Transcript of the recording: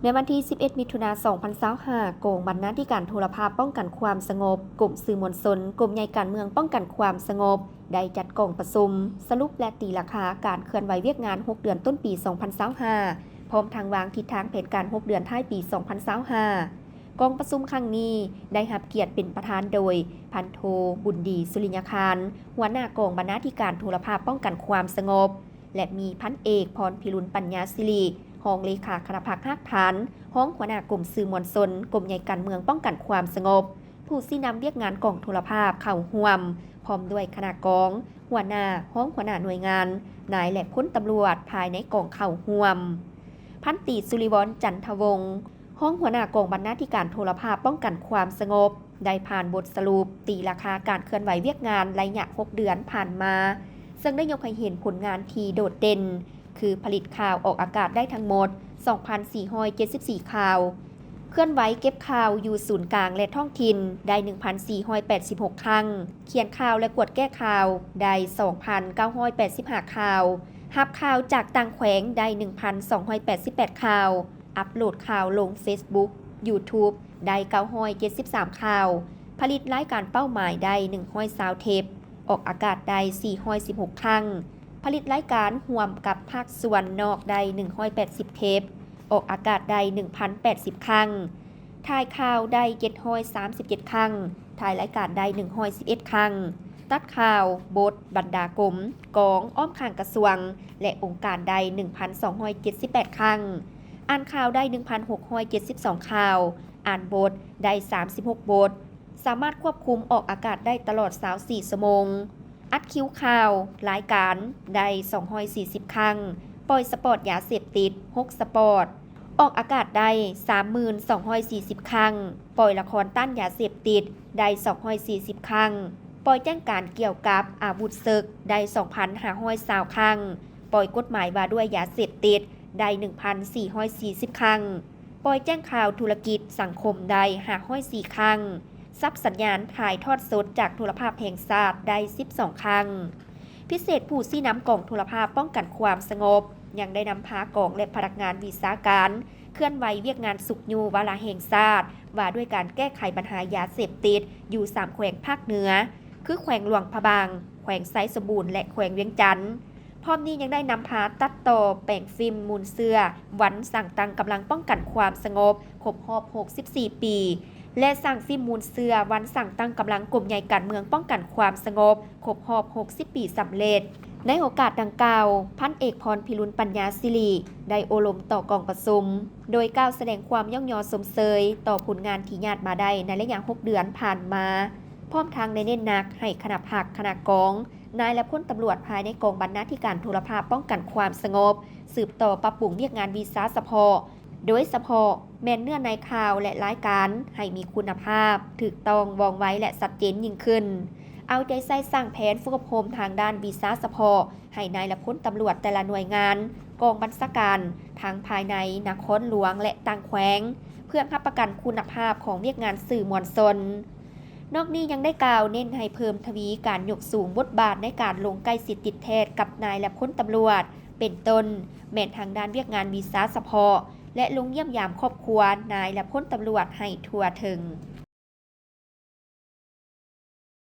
ໃນວັນທີສິບເອັດ ມິຖຸນາ ສອງພັນຊາວຫ້າ ກອງບັນນາທິການໂທລະພາບປ້ອງກັນຄວາມສະຫງົບ, ກົມສື່ມວນຊົນ, ກົມໃຫຍ່ການເມືອງປ້ອງກັນຄວາມສະຫງົບ ໄດ້ຈັດກອງປະຊຸມສະຫຼຸບ ແລະ ຕີລາຄາການເຄື່ອນໄຫວວຽກງານຫົກເດືອນຕົ້ນປີສອງພັນຊາວຫ້າ ພ້ອມທັງວາງທິດທາງແຜນການຫົກເດືອນທ້າຍປີສອງພັນຊາວຫ້າ. ກອງປະຊຸມຄັ້ງນີ້ໄດ້ຮັບກຽດເປັນປະທານໂດຍ ພັນໂທ ບຸນດີ ສຸລິຍະຄານ ຫົວໜ້າກອງບັນນາທິການໂທລະພາບປ້ອງກັນຄວາມສະຫງົບ ແລະ ມີພັນເອກ ພອນພິລຸນ ປັນຍາສິລິ ຮອງເລຂາຄະນະພັກຮາກຖານ, ຮອງຫົວໜ້າກົມສື່ມວນຊົນ, ກົມໃຫຍ່ການເມືອງປ້ອງກັນຄວາມສະຫງົບ, ຜູ້ຊີ້ນຳວຽກງານກອງໂທລະພາບເຂົ້າຮ່ວມ, ພ້ອມດ້ວຍຄະນະກອງ, ຫົວໜ້າ, ຮອງຫົວໜ້າໜ່ວຍງານ, ນາຍ ແລະ ພົນຕຳຫຼວດພາຍໃນກອງເຂົ້າຮ່ວມ. ພັນຕີ ສຸລິວອນ ຈັນທະວົງ ຮອງຫົວໜ້າກອງບັນນາທິການໂທລະພາບປ້ອງກັນຄວາມສະຫງົບ ໄດ້ຜ່ານບົດສະຫຼຸບຕີລາຄາການເຄື່ອນໄຫວວຽກງານໄລຍະຫົກເດືອນຜ່ານມາ, ເຊິ່ງໄດ້ຍົກໃຫ້ເຫັນຜົນງານທີ່ໂດດເດັ່ນ ຄືຜະລິດຂ່າວອອກອາກາດໄດ້ທັງໝົດ ສອງພັນສີ່ຮ້ອຍເຈັດສິບສີ່ ຂ່າວ, ເຄື່ອນໄຫວເກັບຂ່າວຢູ່ສູນກາງ ແລະ ທ້ອງຖິ່ນໄດ້ ໜຶ່ງພັນສີ່ຮ້ອຍແປດສິບຫົກ ຄັ້ງ, ຂຽນຂ່າວ ແລະ ກວດແກ້ຂ່າວໄດ້ ສອງພັນເກົ້າຮ້ອຍແປດສິບຫ້າ ຂ່າວ, ຮັບຂ່າວຈາກຕ່າງແຂວງໄດ້ ໜຶ່ງພັນສອງຮ້ອຍແປດສິບແປດ ຂ່າວ, ອັບໂຫຼດຂ່າວລົງເຟສບຸກ, ຢູທູບ ໄດ້ ເກົ້າຮ້ອຍເຈັດສິບສາມ ຂ່າວ, ຜະລິດລາຍການເປົ້າໝາຍໄດ້ ໜຶ່ງຮ້ອຍຊາວ ເທບ, ອອກອາກາດໄດ້ ສີ່ຮ້ອຍສິບຫົກ ຄັ້ງ, ຜະລິດລາຍການຮ່ວມກັບພາກສ່ວນນອກໄດ້ ໜຶ່ງຮ້ອຍແປດສິບ ເທບ, ອອກອາກາດໄດ້ ໜຶ່ງພັນແປດສິບ ຄັ້ງ, ຖ່າຍຂ່າວໄດ້ ເຈັດຮ້ອຍສາມສິບເຈັດ ຄັ້ງ, ຖ່າຍລາຍການໄດ້ ໜຶ່ງຮ້ອຍສິບເອັດ ຄັ້ງ, ຕັດຂ່າວ, ບົດ, ບັນດາກົມ, ກອງ, ອ້ອມຂ້າງກະຊວງ ແລະ ອົງການໄດ້ ໜຶ່ງພັນສອງຮ້ອຍເຈັດສິບແປດ ຄັ້ງ, ອ່ານຂ່າວໄດ້ ໜຶ່ງພັນຫົກຮ້ອຍເຈັດສິບສອງ ຂ່າວ, ອ່ານບົດໄດ້ ສາມສິບຫົກ ບົດ, ສາມາດຄວບຄຸມອອກອາກາດໄດ້ຕະຫຼອດ ຊາວສີ່ ຊົ່ວໂມງ, ອັດຄິວຂ່າວ, ລາຍການໄດ້ ສອງຮ້ອຍສີ່ສິບ ຄັ້ງ, ປ່ອຍສະປອດຢາເສບຕິດ ຫົກ ສະປອດ, ອອກອາກາດໄດ້ ສາມໝື່ນສອງຮ້ອຍສີ່ສິບ ຄັ້ງ, ປ່ອຍລະຄອນຕ້ານຢາເສບຕິດໄດ້ ສອງຮ້ອຍສີ່ສິບ ຄັ້ງ, ປ່ອຍແຈ້ງການກ່ຽວກັບອາວຸດເສິກໄດ້ ສອງພັນຫ້າຮ້ອຍຊາວ ຄັ້ງ, ປ່ອຍກົດໝາຍວ່າດ້ວຍຢາເສບຕິດໄດ້ ໜຶ່ງພັນສີ່ຮ້ອຍສີ່ສິບ ຄັ້ງ, ປ່ອຍແຈ້ງຂ່າວທຸລະກິດສັງຄົມໄດ້ ຫ້າຮ້ອຍສີ່ ຄັ້ງ, ສັບສັນຍານຖ່າຍທອດສົດຈາກໂທລະພາບແຫ່ງຊາດໄດ້ ສິບສອງ ຄັ້ງ. ພິເສດຜູ້ຊີ້ນຳກອງໂທລະພາບປ້ອງກັນຄວາມສະຫງົບ ຍັງໄດ້ນຳພາກອງ ແລະ ພະນັກງານວິຊາການ ເຄື່ອນໄຫວວຽກງານຊຸກຍູ້ວາລະແຫ່ງຊາດ ວ່າດ້ວຍການແກ້ໄຂບັນຫາຢາເສບຕິດຢູ່ສາມແຂວງພາກເໜືອ ຄື ແຂວງຫຼວງພະບາງ, ແຂວງໄຊສົມບູນ ແລະ ແຂວງວຽງຈັນ. ພ້ອມນີ້ຍັງໄດ້ນຳພາຕັດຕໍ່ແປງຟິມມູນເຊື້ອວັນສ້າງຕັ້ງກຳລັງປ້ອງກັນຄວາມສະຫງົບຄົບຮອບ ຫົກສິບສີ່ ປີ ແລະ ສ້າງຟິມມູນເຊື້ອວັນສ້າງຕັ້ງກຳລັງກົມໃຫຍ່ການເມືອງປ້ອງກັນຄວາມສະຫງົບຄົບຮອບ ຫົກສິບ ປີສຳເລັດ. ໃນໂອກາດດັ່ງກ່າວ, ພັນເອກ ພອນພິລຸນ ປັນຍາສິລິ ໄດ້ໂອ້ລົມຕໍ່ກອງປະຊຸມ ໂດຍກ່າວສະແດງຄວາມຍ້ອງຍໍຊົມເຊີຍຕໍ່ຜົນງານທີ່ຍາດມາໄດ້ໃນໄລຍະຫົກເດືອນຜ່ານມາ, ພ້ອມທັງໄດ້ເນັ້ນໜັກໃຫ້ຄະນະພັກ, ຄະນະກອງ, ນາຍ ແລະ ພົນຕຳຫຼວດພາຍໃນກອງບັນນາທິການໂທລະພາບປ້ອງກັນຄວາມສະຫງົບ ສືບຕໍ່ປັບປຸງວຽກງານວິຊາສະເພາະ, ໂດຍສະເພາະແມ່ນເນື້ອໃນຂ່າວ ແລະ ລາຍການໃຫ້ມີຄຸນນະພາບ, ຖືກຕ້ອງ, ວ່ອງໄວ ແລະ ຊັດເຈນຍິ່ງຂຶ້ນ. ເອົາໃຈໃສ່ສ້າງແຜນຝຶກອົບຮົມທາງດ້ານວິຊາສະເພາະໃຫ້ນາຍ ແລະ ພົນຕຳຫຼວດແຕ່ລະໜ່ວຍງານ, ກອງບັນຊາການ ທັງພາຍໃນນະຄອນຫຼວງ ແລະ ຕ່າງແຂວງ, ເພື່ອຮັບປະກັນຄຸນນະພາບຂອງວຽກງານສື່ມວນຊົນ. ນອກນີ້ຍັງໄດ້ກ່າວເນັ້ນໃຫ້ເພີ່ມທະວີການຍົກສູງບົດບາດໃນການລົງໃກ້ຊິດຕິດແທດກັບນາຍ ແລະ ພົນຕຳຫຼວດ, ເປັນຕົ້ນແມ່ນທາງດ້ານວຽກງານວິຊາສະເພາະ ແລະ ລົງຢ້ຽມຢາມຄອບຄົວນາຍ ແລະ ພົນຕຳຫຼວດໃຫ້ທົ່ວເຖິງ.